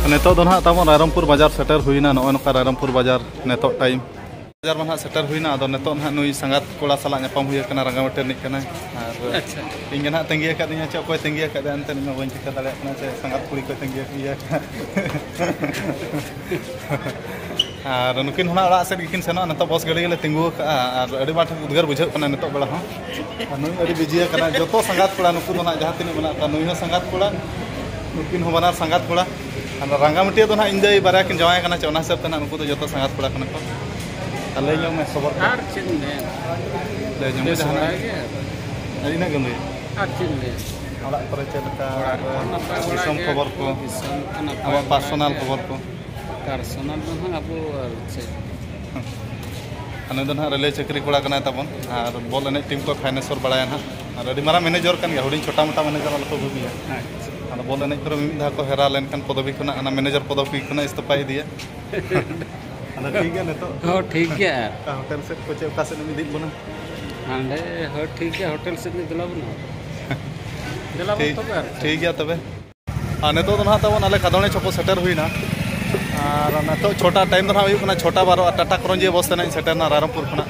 ᱱᱤᱛᱚᱜ ᱫᱚ ᱱᱟᱦᱟᱜ ᱛᱟᱵᱚᱱ ᱨᱟᱭᱨᱚᱝᱯᱩᱨ ᱵᱟᱡᱟᱨ ᱥᱮᱴᱮᱨ ᱦᱩᱭᱱᱟ᱾ ᱱᱚᱜᱼᱚᱭ ᱱᱚᱝᱠᱟ ᱨᱟᱭᱨᱚᱝᱯᱩᱨ ᱵᱟᱡᱟᱨ ᱱᱤᱛᱚᱜ ᱴᱟᱭᱤᱢ᱾ ᱵᱟᱡᱟᱨ ᱢᱟ ᱱᱟᱦᱟᱜ ᱥᱮᱴᱮᱨ ᱦᱩᱭᱱᱟ᱾ ᱟᱫᱚ ᱱᱤᱛᱚᱜ ᱱᱟᱦᱟᱜ ᱱᱩᱭ ᱥᱟᱸᱜᱟᱛ ᱠᱚᱲᱟ ᱥᱟᱞᱟᱜ ᱧᱟᱯᱟᱢ ᱦᱩᱭ ᱟᱠᱟᱱᱟ, ᱨᱟᱸᱜᱟᱢᱟᱹᱴᱤ ᱨᱤᱱᱤᱡ ᱠᱟᱱᱟᱭ᱾ ᱟᱨ ᱟᱪᱪᱷᱟ᱾ ᱤᱧ ᱜᱮ ᱱᱟᱦᱟᱜ ᱛᱟᱺᱜᱤ ᱟᱠᱟᱫᱤᱧᱟ, ᱪᱮᱫ ᱚᱠᱚᱭ ᱛᱟᱺᱜᱤ ᱟᱠᱟᱫᱮᱭᱟ ᱮᱱᱛᱮ, ᱤᱧ ᱢᱟ ᱵᱟᱹᱧ ᱴᱷᱤᱠᱟᱹ ᱫᱟᱲᱮᱭᱟᱜ ᱠᱟᱱᱟ ᱪᱮ ᱥᱟᱸᱜᱟᱛ ᱠᱩᱲᱤ ᱠᱚᱭ ᱛᱟᱺᱜᱤ ᱟᱠᱟᱫᱮᱭᱟ᱾ ᱟᱨ ᱱᱩᱠᱤᱱ ᱦᱚᱸ ᱱᱟᱦᱟᱜ ᱚᱲᱟᱜ ᱥᱮᱫ ᱜᱮᱠᱤᱱ ᱥᱮᱱᱚᱜᱼᱟ᱾ ᱱᱤᱛᱚᱜ ᱵᱚᱥ ᱜᱟᱹᱰᱤ ᱜᱮᱞᱮ ᱛᱤᱸᱜᱩ ᱟᱠᱟᱫᱼᱟ ᱟᱨ ᱟᱹᱰᱤ ᱟᱸᱴ ᱩᱫᱽᱜᱟᱹᱨ ᱵᱩᱡᱷᱟᱹᱜ ᱠᱟᱱᱟ ᱱᱤᱛᱚᱜ ᱵᱮᱲᱟ ᱦᱚᱸ᱾ ᱟᱨ ᱱᱩᱭ ᱟᱹᱰᱤ ᱵᱤᱡᱤ ᱟᱠᱟᱱᱟ᱾ ᱡᱚᱛᱚ ᱥᱟᱸᱜᱟᱛ ᱠᱚᱲᱟ ᱱᱩᱠᱩ ᱫᱚ ᱱᱟᱦᱟᱜ ᱡᱟᱦᱟᱸ ᱛᱤᱱᱟᱹᱜ ᱢᱮᱱᱟᱜ ᱠᱚᱣᱟ, ᱱᱩᱭ ᱦᱚᱸ ᱥᱟᱸᱜᱟᱛ ᱠᱚᱲᱟ, ᱱᱩᱠᱤᱱ ᱦᱚᱸ ᱵᱟᱱᱟᱨ ᱥᱟᱸᱜᱟᱛ ᱠᱚᱲᱟ᱾ ᱟᱨ ᱨᱟᱸᱜᱟᱢᱟᱹᱴᱤᱭᱟᱹ ᱫᱚ ᱱᱟᱦᱟᱜ ᱤᱧ ᱫᱟᱹᱭ ᱵᱟᱨᱭᱟ ᱠᱤᱱ ᱡᱟᱶᱟᱭ ᱠᱟᱱᱟ ᱪᱮ, ᱚᱱᱟ ᱦᱤᱥᱟᱹᱵ ᱛᱮ ᱱᱟᱦᱟᱜ ᱱᱩᱠᱩ ᱫᱚ ᱡᱚᱛᱚ ᱥᱟᱸᱜᱟᱛ ᱠᱚᱲᱟ ᱠᱟᱱᱟ ᱠᱚ᱾ ᱟᱨ ᱞᱟᱹᱭ ᱧᱚᱜ ᱢᱮ ᱠᱷᱚᱵᱚᱨ ᱠᱚ᱾ ᱟᱨ ᱪᱮᱫ ᱮᱢ ᱞᱟᱹᱭᱟ? ᱞᱟᱹᱭ ᱧᱚᱜ ᱢᱮ ᱵᱮᱥ ᱡᱟᱦᱟᱱᱟᱜ᱾ ᱵᱟᱲᱟ ᱜᱮ᱾ ᱟᱨ ᱤᱱᱟᱹᱜ ᱜᱮᱢ ᱞᱟᱹᱭᱟ? ᱟᱨ ᱪᱮᱫ ᱮᱢ ᱞᱟᱹᱭᱟ? ᱚᱲᱟᱜ ᱠᱚᱨᱮ ᱪᱮᱫ ᱞᱮᱠᱟ? ᱚᱲᱟᱜ ᱨᱮ ᱱᱟᱯᱟᱭ ᱵᱟᱲᱟ ᱫᱤᱥᱚᱢ ᱜᱮ, ᱠᱷᱚᱵᱚᱨ ᱠᱚ? ᱫᱤᱥᱚᱢ ᱠᱚ ᱱᱟᱯᱟᱭ ᱟᱵᱚᱣᱟᱜ ᱵᱟᱲᱟ ᱯᱟᱨᱥᱚᱱᱟᱞ ᱜᱮ᱾ ᱠᱷᱚᱵᱚᱨ ᱠᱚ? ᱯᱟᱨᱥᱚᱱᱟᱞ ᱫᱚ ᱱᱟᱦᱟᱜ ᱟᱵᱚ ᱟᱨ ᱪᱮᱫ? ᱦᱮᱸ᱾ ᱟᱨ ᱱᱩᱭ ᱫᱚ ᱱᱟᱦᱟᱜ ᱨᱮᱞᱣᱮ ᱪᱟᱹᱠᱨᱤ ᱠᱚᱲᱟ ᱠᱟᱱᱟᱭ ᱛᱟᱵᱚᱱ, ᱟᱨ ᱵᱚᱞ ᱮᱱᱮᱡ ᱴᱤᱢ ᱠᱚ ᱯᱷᱟᱭᱱᱮᱥᱚᱨ ᱵᱟᱲᱟᱭᱟ ᱱᱟᱦᱟᱜ᱾ ᱟᱨ ᱟᱹᱰᱤ ᱢᱟᱨᱟᱝ ᱢᱮᱱᱮᱡᱚᱨ ᱠᱟᱱ ᱜᱮᱭᱟ, ᱦᱩᱰᱤᱧ ᱪᱷᱳᱴᱟ ᱢᱳᱴᱟ ᱢᱮᱱᱮᱡᱚᱨ ᱟᱞᱚ ᱠᱚ ᱵᱷᱟᱹᱵᱤᱭᱟ᱾ ᱟᱪᱪᱷᱟ᱾ ᱟᱫᱚ ᱵᱚᱞ ᱮᱱᱮᱡ ᱠᱚᱨᱮ ᱢᱤᱫ ᱫᱷᱟᱣ ᱠᱚ ᱦᱮᱨᱟ ᱞᱮᱱᱠᱷᱟᱱ ᱯᱚᱫᱚᱵᱤ ᱠᱷᱚᱱᱟᱜ, ᱚᱱᱟ ᱢᱮᱱᱮᱡᱚᱨ ᱯᱚᱫᱚᱵᱤ ᱠᱷᱚᱱᱟᱜ ᱤᱥᱛᱚᱯᱷᱟᱭ ᱤᱫᱤᱭᱟ᱾ ᱟᱫᱚ ᱴᱷᱤᱠ ᱜᱮᱭᱟ ᱱᱤᱛᱚᱜ᱾ ᱦᱚᱸ, ᱴᱷᱤᱠ ᱜᱮᱭᱟ᱾ ᱚᱠᱟ ᱦᱳᱴᱮᱞ ᱥᱮᱫ ᱠᱚ ᱪᱮᱫ ᱚᱠᱟ ᱥᱮᱫ ᱮᱢ ᱤᱫᱤᱭᱮᱫ ᱵᱚᱱᱟ? ᱦᱟᱸᱰᱮ, ᱦᱳᱭ, ᱴᱷᱤᱠ ᱜᱮᱭᱟ, ᱦᱳᱴᱮᱞ ᱥᱮᱫ ᱜᱮ ᱫᱮᱞᱟ ᱵᱚᱱ᱾ ᱫᱮᱞᱟ ᱵᱚᱱ ᱴᱷᱤᱠ, ᱛᱚᱵᱮ ᱟᱨ ᱪᱮᱫ? ᱴᱷᱤᱠ ᱜᱮᱭᱟ ᱛᱚᱵᱮ᱾ ᱟᱨ ᱱᱤᱛᱚᱜ ᱫᱚ ᱱᱟᱦᱟᱜ ᱛᱟᱵᱚᱱ ᱟᱞᱮ ᱠᱟᱫᱚᱬᱮ ᱪᱷᱚᱠᱚ ᱥᱮᱴᱮᱨ ᱦᱩᱭᱱᱟ᱾ ᱟᱨ ᱱᱤᱛᱚᱜ ᱪᱷᱚᱴᱟ ᱴᱟᱭᱤᱢ ᱫᱚ ᱱᱟᱦᱟᱜ ᱦᱩᱭᱩᱜ ᱠᱟᱱᱟ ᱪᱷᱚᱴᱟ ᱵᱟᱨᱚ, ᱟᱨ ᱴᱟᱴᱟ ᱠᱨᱚᱧᱡᱤ ᱵᱚᱥ ᱛᱮ ᱱᱟᱦᱟᱜ ᱤᱧ ᱥᱮᱴᱮᱨᱱᱟ ᱨᱟᱭᱨᱚᱝᱯᱩᱨ ᱠᱷᱚᱱᱟᱜ᱾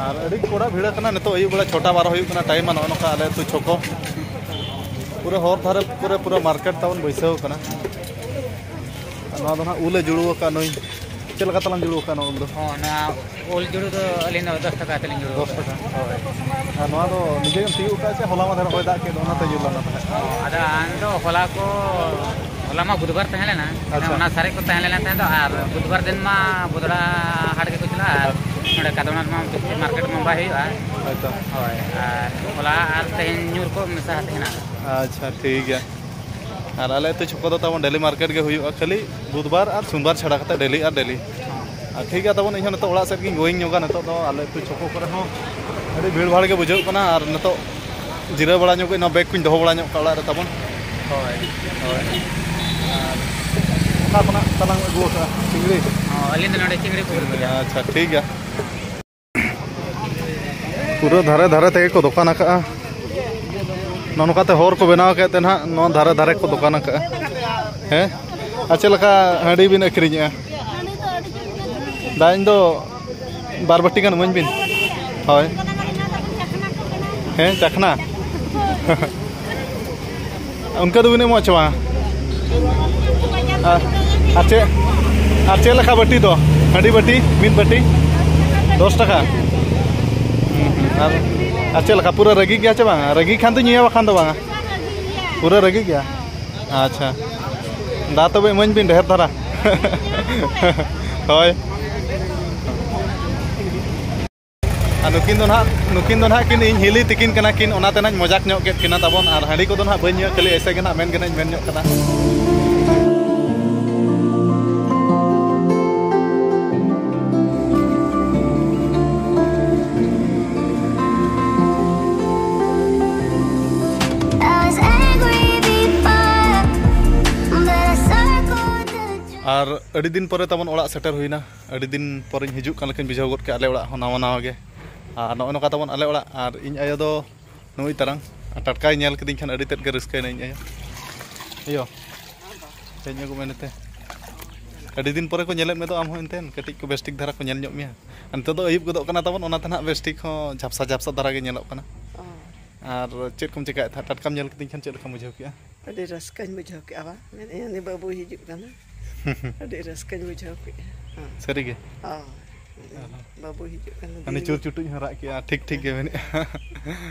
ᱟᱨ ᱟᱹᱰᱤ ᱠᱚᱲᱟ ᱵᱷᱤᱲ ᱠᱟᱱᱟ ᱱᱤᱛᱚᱜ ᱟᱹᱭᱩᱵ ᱵᱮᱲᱟ ᱪᱷᱚᱴᱟ ᱵᱟᱨᱚ ᱦᱩᱭᱩᱜ ᱠᱟᱱᱟ ᱴᱟᱭᱤᱢ, ᱟᱨ ᱱᱚᱜᱼᱚ ᱱᱚᱝᱠᱟ ᱟᱞᱮ ᱟᱹᱛᱩ ᱪᱷᱚᱠᱚ ᱯᱩᱨᱟᱹ ᱦᱚᱨ ᱫᱷᱟᱨᱮ ᱠᱚᱨᱮ ᱯᱩᱨᱟᱹ ᱢᱟᱨᱠᱮᱴ ᱛᱟᱵᱚᱱ ᱵᱟᱹᱭᱥᱟᱹᱣ ᱠᱟᱱᱟ᱾ ᱱᱚᱣᱟ ᱫᱚ ᱱᱟᱦᱟᱜ ᱩᱞᱮ ᱡᱩᱲᱩ ᱟᱠᱟᱫ ᱱᱩᱭ᱾ ᱪᱮᱫ ᱞᱮᱠᱟ ᱛᱟᱞᱟᱝ ᱡᱩᱲᱩ ᱟᱠᱟᱫ ᱱᱚᱣᱟ ᱩᱞ ᱫᱚ? ᱦᱚᱸ, ᱱᱚᱣᱟ ᱩᱞ ᱡᱩᱲᱩ ᱫᱚ ᱟᱹᱞᱤᱧ ᱫᱚ ᱫᱚᱥ ᱴᱟᱠᱟ ᱛᱮᱞᱤᱧ ᱡᱩᱲᱩ ᱫᱚᱥ ᱟᱠᱟᱫᱟ᱾ ᱴᱟᱠᱟ᱾ ᱦᱳᱭ᱾ ᱟᱨ ᱱᱚᱣᱟ ᱫᱚ ᱱᱤᱡᱮ ᱜᱮᱢ ᱛᱤᱭᱳᱜ ᱟᱠᱟᱫᱼᱟ ᱥᱮ ᱦᱚᱞᱟ ᱢᱟᱫᱷᱮᱨ ᱦᱚᱭ ᱫᱟᱜ ᱠᱮᱫ ᱚᱱᱟᱛᱮ ᱧᱩᱨ ᱞᱮᱱᱟ ᱛᱟᱦᱮᱸᱫ? ᱦᱚᱸ, ᱟᱫᱚ ᱟᱢ ᱫᱚ ᱦᱚᱞᱟ ᱠᱚ, ᱦᱚᱞᱟ ᱢᱟ ᱵᱩᱫᱷᱵᱟᱨ ᱛᱟᱦᱮᱸ ᱞᱮᱱᱟ, ᱟᱪᱪᱷᱟ᱾ ᱚᱱᱟ ᱥᱟᱨᱮᱡ ᱠᱚ ᱛᱟᱦᱮᱸ ᱞᱮᱱᱟ ᱛᱟᱦᱮᱸ ᱫᱚ, ᱟᱨ ᱵᱩᱫᱷᱵᱟᱨ ᱫᱤᱱ ᱢᱟ ᱵᱚᱫᱲᱟ ᱦᱟᱴ ᱜᱮᱠᱚ ᱪᱟᱞᱟᱜᱼᱟ, ᱟᱨ ᱱᱚᱰᱮ ᱠᱟᱫᱚᱢᱱᱟᱴ ᱢᱟ ᱵᱮᱥᱤ ᱢᱟᱨᱠᱮᱴ ᱢᱟ ᱵᱟᱭ ᱦᱩᱭᱩᱜᱼᱟ᱾ ᱦᱳᱭᱛᱚ᱾ ᱦᱳᱭ, ᱟᱨ ᱦᱚᱞᱟ ᱟᱨ ᱛᱮᱦᱮᱧ ᱧᱩᱨ ᱠᱚ ᱢᱮᱥᱟ ᱛᱟᱦᱮᱱᱟ᱾ ᱟᱪᱪᱷᱟ, ᱴᱷᱤᱠ ᱜᱮᱭᱟ᱾ ᱟᱨ ᱟᱞᱮ ᱟᱹᱛᱩ ᱪᱷᱚᱠᱚ ᱫᱚ ᱛᱟᱵᱚᱱ ᱰᱮᱞᱤ ᱢᱟᱨᱠᱮᱴ ᱜᱮ ᱦᱩᱭᱩᱜᱼᱟ, ᱠᱷᱟᱹᱞᱤ ᱵᱩᱫᱷᱵᱟᱨ ᱟᱨ ᱥᱳᱢᱵᱟᱨ ᱪᱷᱟᱲᱟ ᱠᱟᱛᱮ ᱰᱮᱞᱤ ᱟᱨ ᱰᱮᱞᱤ᱾ ᱟᱨ ᱴᱷᱤᱠ ᱜᱮᱭᱟ, ᱛᱟᱵᱚᱱ ᱤᱧ ᱦᱚᱸ ᱱᱤᱛᱚᱜ ᱚᱲᱟᱜ ᱥᱮᱫ ᱜᱤᱧ ᱜᱳᱭᱤᱝ ᱧᱚᱜᱟ᱾ ᱱᱤᱛᱚᱜ ᱫᱚ ᱟᱞᱮ ᱟᱹᱛᱩ ᱪᱷᱚᱠᱚ ᱠᱚᱨᱮ ᱦᱚᱸ ᱟᱹᱰᱤ ᱵᱷᱤᱲ ᱵᱷᱟᱲ ᱜᱮ ᱵᱩᱡᱷᱟᱹᱜ ᱠᱟᱱᱟ, ᱟᱨ ᱱᱤᱛᱚᱜ ᱡᱤᱨᱟᱹᱣ ᱵᱟᱲᱟ ᱧᱚᱜ ᱠᱟᱹᱧ, ᱱᱚᱣᱟ ᱵᱮᱜᱽ ᱠᱚᱧ ᱫᱚᱦᱚ ᱵᱟᱲᱟ ᱧᱚᱜ ᱠᱟᱜᱼᱟ ᱚᱲᱟᱜ ᱨᱮ ᱛᱟᱵᱚᱱ᱾ ᱦᱳᱭ᱾ ᱦᱳᱭ᱾ ᱟᱨ ᱚᱠᱟ ᱠᱷᱚᱱᱟᱜ ᱛᱟᱞᱟᱝ ᱟᱹᱜᱩ ᱟᱠᱟᱫᱼᱟ ᱪᱤᱝᱲᱤ? ᱦᱚᱸ, ᱟᱹᱞᱤᱧ ᱫᱚ ᱱᱚᱰᱮ ᱪᱤᱝᱲᱤ ᱯᱩᱠᱷᱨᱤ ᱠᱷᱚᱱᱟᱜ᱾ ᱟᱪᱪᱷᱟ, ᱴᱷᱤᱠ ᱜᱮᱭᱟ᱾ ᱯᱩᱨᱟᱹ ᱫᱷᱟᱨᱮ ᱫᱷᱟᱨᱮ ᱛᱮᱜᱮ ᱠᱚ ᱫᱚᱠᱟᱱ ᱟᱠᱟᱫᱼᱟ᱾ ᱱᱚᱜᱼᱚ ᱱᱚᱝᱠᱟᱛᱮ ᱦᱚᱨ ᱠᱚ ᱵᱮᱱᱟᱣ ᱟᱠᱟᱫ ᱛᱮ ᱱᱟᱦᱟᱜ ᱱᱚᱣᱟ ᱫᱷᱟᱨᱮ ᱫᱷᱟᱨᱮ ᱠᱚ ᱫᱚᱠᱟᱱ ᱟᱠᱟᱫᱼᱟ᱾ ᱦᱮᱸ, ᱟᱨ ᱪᱮᱫ ᱞᱮᱠᱟ ᱦᱟᱺᱰᱤ ᱵᱤᱱ ᱟᱹᱠᱷᱨᱤᱧᱮᱜᱼᱟ? ᱫᱟ, ᱤᱧ ᱫᱚ ᱵᱟᱨ ᱵᱟᱹᱴᱤ ᱜᱟᱱ ᱤᱢᱟᱹᱧ ᱵᱤᱱ᱾ ᱦᱳᱭ᱾ ᱦᱮᱸ, ᱪᱟᱠᱷᱱᱟ᱾ ᱚᱱᱠᱟ ᱫᱚᱵᱤᱱ ᱮᱢᱚᱜᱼᱟ ᱪᱮ ᱵᱟᱝ? ᱟᱨ, ᱟᱨ ᱪᱮᱫ, ᱟᱨ ᱪᱮᱫ ᱞᱮᱠᱟ ᱵᱟᱹᱴᱤ ᱫᱚ? ᱦᱟᱺᱰᱤ ᱵᱟᱹᱴᱤ, ᱢᱤᱫ ᱵᱟᱹᱴᱤ ᱫᱚᱥ ᱴᱟᱠᱟ᱾ ᱦᱩᱸ, ᱦᱩᱸ᱾ ᱟᱨ, ᱟᱨ ᱪᱮᱫ ᱞᱮᱠᱟ, ᱯᱩᱨᱟᱹ ᱨᱟᱹᱜᱤ ᱜᱮᱭᱟ ᱪᱮ ᱵᱟᱝ? ᱨᱟᱹᱜᱤ ᱠᱷᱟᱱ ᱫᱚ ᱧᱩᱭᱟ, ᱵᱟᱠᱷᱟᱱ ᱫᱚ ᱵᱟᱝᱟ? ᱯᱩᱨᱟᱹ ᱨᱟᱹᱜᱤ ᱜᱮᱭᱟ? ᱟᱪᱪᱷᱟ, ᱫᱟ ᱛᱚᱵᱮ ᱤᱢᱟᱹᱧ ᱵᱤᱱ ᱰᱷᱮᱨ ᱫᱷᱟᱨᱟ᱾ ᱦᱳᱭ᱾ ᱟᱨ ᱱᱩᱠᱤᱱ ᱫᱚ ᱱᱟᱦᱟᱜ, ᱱᱩᱠᱤᱱ ᱫᱚ ᱱᱟᱦᱟᱜ ᱠᱤᱱ ᱤᱧ ᱦᱤᱞᱤ ᱛᱤᱠᱤᱱ ᱠᱟᱱᱟ ᱠᱤᱱ, ᱚᱱᱟᱛᱮ ᱱᱟᱦᱟᱜ ᱤᱧ ᱢᱚᱡᱟᱠ ᱧᱚᱜ ᱠᱮᱫ ᱠᱤᱱᱟ ᱛᱟᱵᱚᱱ᱾ ᱟᱨ ᱦᱟᱺᱰᱤ ᱠᱚᱫᱚ ᱱᱟᱦᱟᱜ ᱵᱟᱹᱧ ᱧᱩᱭᱟ, ᱠᱷᱟᱹᱞᱤ ᱮᱭᱥᱮ ᱜᱮ ᱱᱟᱦᱟᱜ ᱢᱮᱱ ᱜᱮ ᱱᱟᱦᱟᱜ ᱤᱧ ᱢᱮᱱ ᱧᱚᱜ ᱠᱟᱫᱟ᱾ I was angry before, but I circled the drain. ᱟᱨ ᱟᱹᱰᱤ ᱫᱤᱱ ᱯᱚᱨᱮ ᱛᱟᱵᱚᱱ ᱚᱲᱟᱜ ᱥᱮᱴᱮᱨ ᱦᱩᱭᱱᱟ᱾ ᱟᱹᱰᱤ ᱫᱤᱱ ᱯᱚᱨᱮᱧ ᱦᱤᱡᱩᱜ ᱠᱟᱱ ᱞᱮᱠᱟᱧ ᱵᱩᱡᱷᱟᱹᱣ ᱜᱚᱫ ᱠᱮᱫᱼᱟ ᱟᱞᱮ ᱚᱲᱟᱜ ᱦᱚᱸ ᱱᱟᱣᱟ ᱱᱟᱣᱟ ᱜᱮ᱾ ᱟᱨ ᱱᱚᱜᱼᱚᱭ ᱱᱚᱝᱠᱟ ᱛᱟᱵᱚᱱ ᱟᱞᱮ ᱚᱲᱟᱜ, ᱟᱨ ᱤᱧ ᱟᱭᱳ ᱫᱚ ᱱᱩᱭ ᱛᱟᱨᱟᱝ, ᱟᱨ ᱴᱟᱴᱠᱟᱭ ᱧᱮᱞ ᱠᱤᱫᱤᱧ ᱠᱷᱟᱱ ᱟᱹᱰᱤ ᱛᱮᱫ ᱜᱮ ᱨᱟᱹᱥᱠᱟᱹᱭᱮᱱᱟ ᱤᱧ ᱟᱭᱳ᱾ ᱟᱭᱳ, ᱦᱮᱡ ᱧᱚᱜᱚᱜ ᱢᱮ ᱱᱚᱛᱮ᱾ ᱟᱹᱰᱤ ᱫᱤᱱ ᱯᱚᱨᱮ ᱠᱚ ᱧᱮᱞᱮᱫ ᱢᱮ ᱫᱚ ᱟᱢ ᱦᱚᱸ ᱮᱱᱛᱮ ᱠᱟᱹᱴᱤᱡ ᱠᱚ ᱵᱮᱥ ᱴᱷᱤᱠ ᱫᱷᱟᱨᱟ ᱠᱚ ᱧᱮᱞ ᱧᱚᱜ ᱢᱮᱭᱟ᱾ ᱟᱨ ᱱᱤᱛᱚᱜ ᱫᱚ ᱟᱹᱭᱩᱵ ᱜᱚᱫᱚᱜ ᱠᱟᱱᱟ ᱛᱟᱵᱚᱱ, ᱚᱱᱟ ᱛᱮ ᱱᱟᱦᱟᱜ ᱵᱮᱥ ᱴᱷᱤᱠ ᱦᱚᱸ ᱡᱷᱟᱯᱥᱟ ᱡᱷᱟᱯᱥᱟ ᱫᱷᱟᱨᱟ ᱜᱮ ᱧᱮᱞᱚᱜ ᱠᱟᱱᱟ᱾ ᱚ᱾ ᱟᱨ ᱪᱮᱫ ᱠᱚᱢ ᱪᱮᱠᱟᱭᱮᱫ ᱛᱟᱦᱮᱸᱫ? ᱴᱟᱴᱠᱟᱢ ᱧᱮᱞ ᱠᱤᱫᱤᱧ ᱠᱷᱟᱱ ᱪᱮᱫ ᱞᱮᱠᱟᱢ ᱵᱩᱡᱷᱟᱹᱣ ᱠᱮᱜᱼᱟ? ᱟᱹᱰᱤ ᱨᱟᱹᱥᱠᱟᱹᱧ ᱵᱩᱡᱷᱟᱹᱣ ᱠᱮᱜᱼᱟ ᱵᱟ᱾ ᱢᱮᱱᱮᱫ ᱟᱹᱧ, ᱩᱱᱤ ᱵᱟᱹᱵᱩᱭ ᱦᱤᱡᱩᱜ ᱠᱟᱱᱟ᱾ ᱟᱹᱰᱤ ᱨᱟᱹᱥᱠᱟᱹᱧ ᱵᱩᱡᱷᱟᱹᱣ ᱠᱮᱜᱼᱟ᱾ ᱦᱮᱸ᱾ ᱥᱟᱹᱨᱤ ᱜᱮ? ᱦᱳᱭ᱾ ᱚ᱾ ᱵᱟᱹᱵᱩᱭ ᱦᱤᱡᱩᱜ ᱠᱟᱱᱟ, ᱦᱟᱱᱮ ᱫᱤᱱ ᱪᱩᱨ ᱪᱩᱴᱩᱡ ᱦᱚᱸ ᱨᱟᱜ ᱠᱮᱜᱼᱟ, ᱴᱷᱤᱠ ᱴᱷᱤᱠ ᱜᱮ ᱢᱮᱱᱮᱫᱼᱟ᱾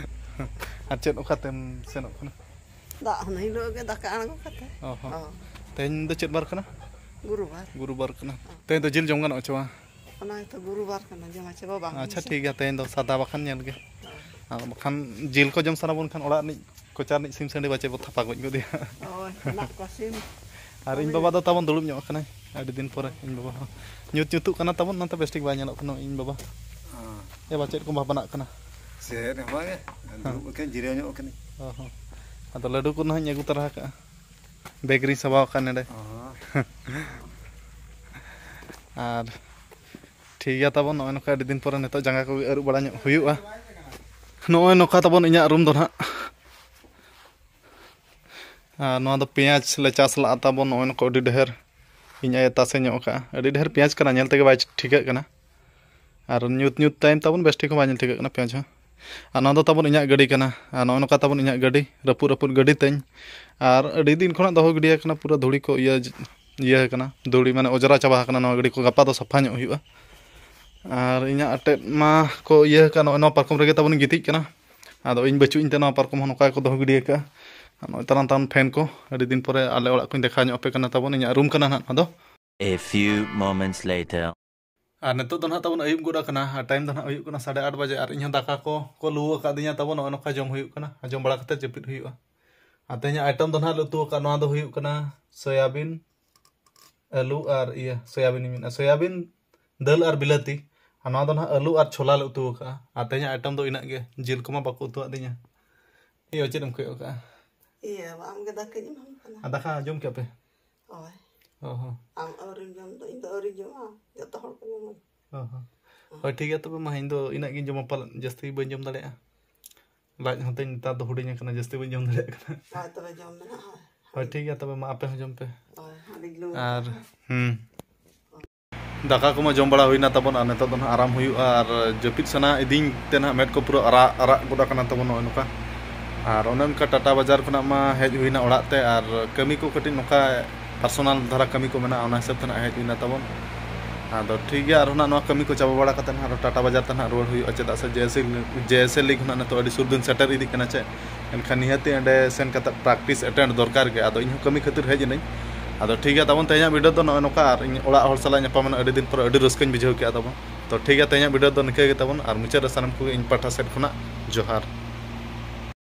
ᱟᱨ ᱪᱮᱫ ᱚᱠᱟᱛᱮᱢ ᱥᱮᱱᱚᱜ ᱠᱟᱱᱟ? ᱫᱟᱜ ᱦᱚᱸ ᱦᱤᱞᱳᱜ ᱜᱮ ᱫᱟᱠᱟ ᱟᱬᱜᱚ ᱠᱟᱛᱮ᱾ ᱚ ᱦᱚᱸ᱾ ᱦᱚᱸ᱾ ᱛᱮᱦᱮᱧ ᱫᱚ ᱪᱮᱫ ᱵᱟᱨ ᱠᱟᱱᱟ? ᱜᱩᱨᱩᱵᱟᱨ᱾ ᱜᱩᱨᱩᱵᱟᱨ ᱠᱟᱱᱟ᱾ ᱦᱚᱸ᱾ ᱛᱮᱦᱮᱧ ᱫᱚ ᱡᱤᱞ ᱡᱚᱢ ᱜᱟᱱᱚᱜᱼᱟ ᱪᱮ ᱵᱟᱝ? ᱚᱱᱟ ᱜᱮᱛᱚ ᱜᱩᱨᱩᱵᱟᱨ ᱠᱟᱱᱟ, ᱡᱚᱢᱟ ᱪᱮ ᱵᱟᱵᱟ? ᱟᱪᱪᱷᱟ, ᱴᱷᱤᱠ ᱜᱮᱭᱟ, ᱛᱮᱦᱮᱧ ᱫᱚ ᱥᱟᱫᱟ ᱵᱟᱠᱷᱟᱱ ᱧᱮᱞ ᱜᱮ᱾ ᱦᱳᱭ᱾ ᱟᱨ ᱵᱟᱠᱷᱟᱱ ᱡᱤᱞ ᱠᱚ ᱡᱚᱢ ᱥᱟᱱᱟ ᱵᱚᱱ ᱠᱷᱟᱱ ᱚᱲᱟᱜ ᱨᱤᱱᱤᱡ ᱠᱚᱪᱟ ᱨᱤᱱᱤᱡ ᱥᱤᱢ ᱥᱟᱺᱰᱤ ᱵᱟᱪᱮ ᱵᱚ ᱛᱷᱟᱯᱟ ᱜᱚᱡ ᱜᱚᱫᱮᱭᱟ᱾ ᱦᱳᱭ, ᱦᱮᱱᱟᱜ ᱠᱚᱣᱟ ᱥᱤᱢ᱾ ᱟᱨ ᱤᱧ ᱵᱟᱵᱟ ᱫᱚ ᱛᱟᱵᱚᱱ ᱫᱩᱲᱩᱵ ᱧᱚᱜ ᱟᱠᱟᱱᱟᱭ ᱟᱹᱰᱤ ᱫᱤᱱ ᱯᱚᱨᱮ, ᱤᱧ ᱵᱟᱵᱟ ᱦᱚᱸ᱾ ᱧᱩᱛ ᱧᱩᱛᱩᱜ ᱠᱟᱱᱟ ᱛᱟᱵᱚᱱ, ᱚᱱᱟᱛᱮ ᱵᱮᱥ ᱴᱷᱤᱠ ᱵᱟᱭ ᱧᱮᱞᱚᱜ ᱠᱟᱱᱟ ᱤᱧ ᱵᱟᱵᱟ᱾ ᱦᱮᱸ᱾ ᱮ ᱵᱟ, ᱪᱮᱫ ᱠᱚ ᱵᱷᱟᱵᱽᱱᱟᱜ ᱠᱟᱱᱟ? ᱪᱮᱫ ᱦᱚᱸ ᱵᱟᱝ, ᱦᱮᱸ᱾ ᱫᱩᱲᱩᱵ ᱟᱠᱟᱱ, ᱡᱤᱨᱟᱹᱣ ᱧᱚᱜ ᱟᱠᱟᱱᱟᱹᱧ᱾ ᱚ ᱦᱚᱸ᱾ ᱟᱫᱚ ᱞᱟᱹᱰᱩ ᱠᱚ ᱱᱟᱦᱟᱜ ᱤᱧ ᱟᱹᱜᱩ ᱛᱚᱨᱟ ᱟᱠᱟᱜᱼᱟ, ᱵᱮᱜᱽ ᱨᱤᱧ ᱥᱟᱵᱟᱣ ᱟᱠᱟᱫ ᱱᱚᱰᱮ᱾ ᱚ᱾ ᱟᱨ ᱴᱷᱤᱠ ᱜᱮᱭᱟ ᱛᱟᱵᱚᱱ, ᱱᱚᱜᱼᱚᱭ ᱱᱚᱝᱠᱟ ᱟᱹᱰᱤ ᱫᱤᱱ ᱯᱚᱨᱮ ᱱᱤᱛᱚᱜ ᱡᱟᱸᱜᱟ ᱠᱚᱜᱮ ᱟᱹᱨᱩᱵ ᱵᱟᱲᱟ ᱧᱚᱜ ᱦᱩᱭᱩᱜᱼᱟ᱾ ᱱᱚᱜᱼᱚᱭ ᱱᱚᱝᱠᱟ ᱛᱟᱵᱚᱱ ᱤᱧᱟᱹᱜ ᱨᱩᱢ ᱫᱚ ᱱᱟᱦᱟᱜ᱾ ᱟᱨ ᱱᱚᱣᱟ ᱫᱚ ᱯᱮᱸᱭᱟᱡᱽ ᱞᱮ ᱪᱟᱥ ᱞᱟᱜᱼᱟ ᱛᱟᱵᱚᱱ, ᱱᱚᱜᱼᱚᱭ ᱱᱚᱝᱠᱟ ᱟᱹᱰᱤ ᱰᱷᱮᱨ ᱤᱧ ᱟᱭᱳ ᱛᱟᱥᱮ ᱧᱚᱜ ᱟᱠᱟᱜᱼᱟ᱾ ᱟᱹᱰᱤ ᱰᱷᱮᱨ ᱯᱮᱸᱭᱟᱡᱽ ᱠᱟᱱᱟ, ᱧᱮᱞ ᱛᱮᱜᱮ ᱵᱟᱭ ᱴᱷᱤᱠᱟᱹᱜ ᱠᱟᱱᱟ᱾ ᱟᱨ ᱧᱩᱛ ᱧᱩᱛ ᱴᱟᱭᱤᱢ ᱛᱟᱵᱚᱱ ᱵᱮᱥ ᱴᱷᱤᱠ ᱦᱚᱸ ᱵᱟᱭ ᱧᱮᱞ ᱴᱷᱤᱠᱟᱹᱜ ᱠᱟᱱᱟ ᱯᱮᱸᱭᱟᱡᱽ ᱦᱚᱸ᱾ ᱟᱨ ᱱᱚᱣᱟ ᱫᱚ ᱛᱟᱵᱚᱱ ᱤᱧᱟᱹᱜ ᱜᱟᱹᱰᱤ ᱠᱟᱱᱟ᱾ ᱟᱨ ᱱᱚᱜᱼᱚᱭ ᱱᱚᱝᱠᱟ ᱛᱟᱵᱚᱱ ᱤᱧᱟᱹᱜ ᱜᱟᱹᱰᱤ, ᱨᱟᱹᱯᱩᱫ ᱨᱟᱹᱯᱩᱫ ᱜᱟᱹᱰᱤ ᱛᱤᱧ᱾ ᱟᱨ ᱟᱹᱰᱤ ᱫᱤᱱ ᱠᱷᱚᱱᱟᱜ ᱫᱚᱦᱚ ᱜᱤᱰᱤ ᱟᱠᱟᱱᱟ, ᱯᱩᱨᱟᱹ ᱫᱷᱩᱲᱤ ᱠᱚ ᱤᱭᱟᱹ, ᱤᱭᱟᱹ ᱟᱠᱟᱱᱟ, ᱫᱷᱩᱲᱤ ᱢᱟᱱᱮ ᱚᱸᱡᱽᱨᱟ ᱪᱟᱵᱟ ᱟᱠᱟᱱᱟ ᱱᱚᱣᱟ ᱜᱟᱹᱰᱤ ᱠᱚ᱾ ᱜᱟᱯᱟ ᱫᱚ ᱥᱟᱯᱷᱟ ᱧᱚᱜ ᱦᱩᱭᱩᱜᱼᱟ᱾ ᱟᱨ ᱤᱧᱟᱹᱜ ᱟᱴᱮᱫ ᱢᱟ ᱠᱚ ᱤᱭᱟᱹ ᱟᱠᱟᱱ, ᱱᱚᱜᱼᱚᱭ ᱱᱚᱣᱟ ᱯᱟᱨᱠᱚᱢ ᱨᱮᱜᱮ ᱛᱟᱵᱚᱱ ᱜᱤᱛᱤᱡ ᱠᱟᱱᱟ᱾ ᱟᱫᱚ ᱤᱧ ᱵᱟᱹᱪᱩᱜ ᱤᱧ ᱛᱮ ᱱᱚᱣᱟ ᱯᱟᱨᱠᱚᱢ ᱦᱚᱸ ᱱᱚᱝᱠᱟ ᱜᱮᱠᱚ ᱫᱚᱦᱚ ᱜᱤᱰᱤ ᱟᱠᱟᱫᱼᱟ᱾ ᱟᱨ ᱱᱚᱜᱼᱚᱭ ᱛᱟᱞᱟᱝ ᱛᱟᱞᱟᱝ ᱯᱷᱮᱱ ᱠᱚ, ᱟᱹᱰᱤ ᱫᱤᱱ ᱯᱚᱨᱮ ᱟᱞᱮ ᱚᱲᱟᱜ ᱠᱚᱧ ᱫᱮᱠᱷᱟᱣ ᱧᱚᱜ ᱟᱯᱮ ᱠᱟᱱᱟ ᱛᱟᱵᱚᱱ, ᱤᱧᱟᱹᱜ ᱨᱩᱢ ᱠᱟᱱᱟ ᱱᱟᱦᱟᱜ ᱱᱚᱣᱟ ᱫᱚ᱾ A few moments later. ᱟᱨ ᱱᱤᱛᱚᱜ ᱫᱚ ᱱᱟᱦᱟᱜ ᱛᱟᱵᱚᱱ ᱟᱹᱭᱩᱵ ᱜᱚᱫ ᱟᱠᱟᱱᱟ, ᱟᱨ ᱴᱟᱭᱤᱢ ᱫᱚ ᱱᱟᱦᱟᱜ ᱦᱩᱭᱩᱜ ᱠᱟᱱᱟ ᱥᱟᱲᱮ ᱟᱴ ᱵᱟᱡᱮ, ᱟᱨ ᱤᱧᱦᱚᱸ ᱫᱟᱠᱟ ᱠᱚ ᱠᱚ ᱞᱩ ᱟᱠᱟᱫᱤᱧᱟ ᱛᱟᱵᱚᱱ, ᱱᱚᱜᱼᱚᱭ ᱱᱚᱝᱠᱟ ᱡᱚᱢ ᱦᱩᱭᱩᱜ ᱠᱟᱱᱟ, ᱟᱨ ᱡᱚᱢ ᱵᱟᱲᱟ ᱠᱟᱛᱮ ᱡᱟᱹᱯᱤᱫ ᱦᱩᱭᱩᱜᱼᱟ᱾ ᱟᱨ ᱛᱮᱦᱮᱧᱟᱜ ᱟᱭᱴᱮᱢ ᱫᱚ ᱱᱟᱦᱟᱜ ᱞᱮ ᱩᱛᱩ ᱟᱠᱟᱫ, ᱱᱚᱣᱟ ᱫᱚ ᱦᱩᱭᱩᱜ ᱠᱟᱱᱟ ᱥᱚᱭᱟᱵᱤᱱ, ᱟᱹᱞᱩ ᱟᱨ ᱤᱭᱟᱹ, ᱥᱚᱭᱟᱵᱤᱱ ᱤᱧ ᱢᱮᱱᱟ, ᱥᱚᱭᱟᱵᱤᱱ, ᱫᱟᱹᱞ ᱟᱨ ᱵᱤᱞᱟᱹᱛᱤ᱾ ᱟᱨ ᱱᱚᱣᱟ ᱫᱚ ᱱᱟᱦᱟᱜ ᱟᱹᱞᱩ ᱟᱨ ᱪᱷᱳᱞᱟ ᱞᱮ ᱩᱛᱩ ᱟᱠᱟᱫᱼᱟ᱾ ᱟᱨ ᱛᱮᱦᱮᱧᱟᱜ ᱟᱭᱴᱮᱢ ᱫᱚ ᱤᱱᱟᱹᱜ ᱜᱮ, ᱡᱤᱞ ᱠᱚᱢᱟ ᱵᱟᱠᱚ ᱩᱛᱩᱣᱟᱫᱤᱧᱟ᱾ ᱤᱭᱟᱹ, ᱪᱮᱫ ᱮᱢ ᱠᱚᱭᱚᱜ ᱟᱠᱟᱫᱼᱟ? ᱤᱭᱟᱹ, ᱟᱢ ᱜᱮ ᱫᱟᱠᱟᱧ ᱮᱢᱟᱢ ᱠᱟᱱᱟ᱾ ᱟᱨ ᱫᱟᱠᱟ ᱡᱚᱢ ᱠᱮᱫ ᱯᱮ? ᱦᱳᱭ᱾ ᱚ ᱦᱚᱸ᱾ ᱟᱢ ᱟᱹᱣᱨᱤᱢ ᱡᱚᱢ ᱫᱚ, ᱤᱧ ᱫᱚ ᱟᱹᱣᱨᱤᱧ ᱡᱚᱢᱟ, ᱡᱚᱛᱚ ᱦᱚᱲ ᱠᱚ ᱡᱚᱢᱟ᱾ ᱚ ᱦᱚᱸ᱾ ᱦᱳᱭ, ᱴᱷᱤᱠ ᱜᱮᱭᱟ ᱛᱚᱵᱮ ᱢᱟ, ᱤᱧ ᱫᱚ ᱤᱱᱟᱹᱜ ᱜᱤᱧ ᱡᱚᱢᱟ ᱯᱟᱞᱮᱫ, ᱡᱟᱹᱥᱛᱤ ᱵᱟᱹᱧ ᱡᱚᱢ ᱫᱟᱲᱮᱭᱟᱜᱼᱟ᱾ ᱞᱟᱡ ᱦᱚᱸᱛᱤᱧ ᱱᱮᱛᱟᱨ ᱫᱚ ᱦᱩᱰᱤᱧ ᱟᱠᱟᱱᱟ, ᱡᱟᱹᱥᱛᱤ ᱵᱟᱹᱧ ᱡᱚᱢ ᱫᱟᱲᱮᱭᱟᱜ ᱠᱟᱱᱟ᱾ ᱦᱳᱭ, ᱛᱚᱵᱮ ᱡᱚᱢ ᱢᱮ ᱱᱟᱜ, ᱦᱳᱭ᱾ ᱦᱳᱭ, ᱴᱷᱤᱠ ᱜᱮᱭᱟ ᱛᱚᱵᱮ ᱢᱟ, ᱟᱯᱮ ᱦᱚᱸ ᱡᱚᱢ ᱯᱮ᱾ ᱦᱳᱭ, ᱦᱟᱺᱰᱤ ᱧᱩ ᱟᱨ, ᱠᱟᱛᱮ᱾ ᱦᱩᱸ᱾ ᱫᱟᱠᱟ ᱠᱚᱢᱟ ᱡᱚᱢ ᱵᱟᱲᱟ ᱦᱩᱭᱱᱟ ᱛᱟᱵᱚᱱ, ᱟᱨ ᱱᱤᱛᱚᱜ ᱫᱚ ᱱᱟᱦᱟᱜ ᱟᱨᱟᱢ ᱦᱩᱭᱩᱜᱼᱟ᱾ ᱟᱨ ᱡᱟᱹᱯᱤᱫ ᱥᱟᱱᱟ ᱤᱫᱤᱧ ᱛᱮ ᱱᱟᱦᱟᱜ ᱢᱮᱫ ᱠᱚ ᱯᱩᱨᱟᱹ ᱟᱨᱟᱜ ᱟᱨᱟᱜ ᱜᱚᱫ ᱟᱠᱟᱱᱟ ᱛᱟᱵᱚᱱ ᱱᱚᱜᱼᱚᱭ ᱱᱚᱝᱠᱟ᱾ ᱟᱨ ᱚᱱᱮ ᱚᱱᱠᱟ ᱴᱟᱴᱟ ᱵᱟᱡᱟᱨ ᱠᱷᱚᱱᱟᱜ ᱢᱟ ᱦᱮᱡ ᱦᱩᱭᱱᱟ ᱚᱲᱟᱜ ᱛᱮ, ᱟᱨ ᱠᱟᱹᱢᱤ ᱠᱚ ᱠᱟᱹᱴᱤᱡ ᱱᱚᱝᱠᱟ ᱯᱟᱨᱥᱚᱱᱟᱞ ᱫᱷᱟᱨᱟ ᱠᱟᱹᱢᱤ ᱠᱚ ᱢᱮᱱᱟᱜᱼᱟ, ᱚᱱᱟ ᱦᱤᱥᱟᱹᱵ ᱛᱮ ᱱᱟᱦᱟᱜ ᱦᱮᱡ ᱦᱩᱭᱱᱟ ᱛᱟᱵᱚᱱ᱾ ᱟᱫᱚ ᱴᱷᱤᱠ ᱜᱮᱭᱟ, ᱟᱨᱦᱚᱸ ᱱᱟᱦᱟᱜ ᱱᱚᱣᱟ ᱠᱟᱹᱢᱤ ᱠᱚ ᱪᱟᱵᱟ ᱵᱟᱲᱟ ᱠᱟᱛᱮ ᱱᱟᱦᱟᱜ ᱟᱨᱦᱚᱸ ᱴᱟᱴᱟ ᱵᱟᱡᱟᱨ ᱛᱮ ᱱᱟᱦᱟᱜ ᱨᱩᱣᱟᱹᱲ ᱦᱩᱭᱩᱜᱼᱟ, ᱪᱮᱫᱟᱜ ᱥᱮ ᱡᱮᱭᱥᱮ ᱡᱮᱭᱥᱮ ᱞᱤᱜᱽ ᱱᱟᱦᱟᱜ ᱱᱤᱛᱚᱜ ᱟᱹᱰᱤ ᱥᱩᱨ ᱫᱤᱱ ᱥᱮᱴᱮᱨ ᱤᱫᱤᱜ ᱠᱟᱱᱟ ᱪᱮ, ᱮᱱᱠᱷᱟᱱ ᱱᱤᱦᱟᱹᱛᱤ ᱚᱸᱰᱮ ᱥᱮᱱ ᱠᱟᱛᱮ ᱯᱨᱮᱠᱴᱤᱥ ᱮᱴᱮᱱᱰ ᱫᱚᱨᱠᱟᱨ ᱜᱮ᱾ ᱟᱫᱚ ᱤᱧᱦᱚᱸ ᱠᱟᱹᱢᱤ ᱠᱷᱟᱹᱛᱤᱨ ᱦᱮᱡ ᱮᱱᱟᱹᱧ᱾ ᱟᱫᱚ ᱴᱷᱤᱠ ᱜᱮᱭᱟ, ᱛᱟᱵᱚᱱ ᱛᱮᱦᱮᱧᱟᱜ ᱵᱷᱤᱰᱤᱭᱳ ᱫᱚ ᱱᱚᱜᱼᱚᱭ ᱱᱚᱝᱠᱟ, ᱟᱨ ᱤᱧ ᱚᱲᱟᱜ ᱦᱚᱲ ᱥᱟᱞᱟᱜ ᱧᱟᱯᱟᱢ ᱮᱱᱟ ᱟᱹᱰᱤ ᱫᱤᱱ ᱯᱚᱨᱮ, ᱟᱹᱰᱤ ᱨᱟᱹᱥᱠᱟᱹᱧ ᱵᱩᱡᱷᱟᱹᱣ ᱠᱮᱜᱼᱟ ᱛᱟᱵᱚᱱ᱾ ᱛᱚ ᱴᱷᱤᱠ ᱜᱮᱭᱟ, ᱛᱮᱦᱮᱧᱟᱜ ᱵᱷᱤᱰᱤᱭᱳ ᱫᱚ ᱱᱤᱝᱠᱟᱹ ᱜᱮ ᱛᱟᱵᱚᱱ, ᱟᱨ ᱢᱩᱪᱟᱹᱫ ᱨᱮ ᱥᱟᱱᱟᱢ ᱠᱚᱜᱮ ᱤᱧ ᱯᱟᱦᱴᱟ ᱥᱮᱫ ᱠᱷᱚᱱᱟᱜ ᱡᱚᱦᱟᱨ᱾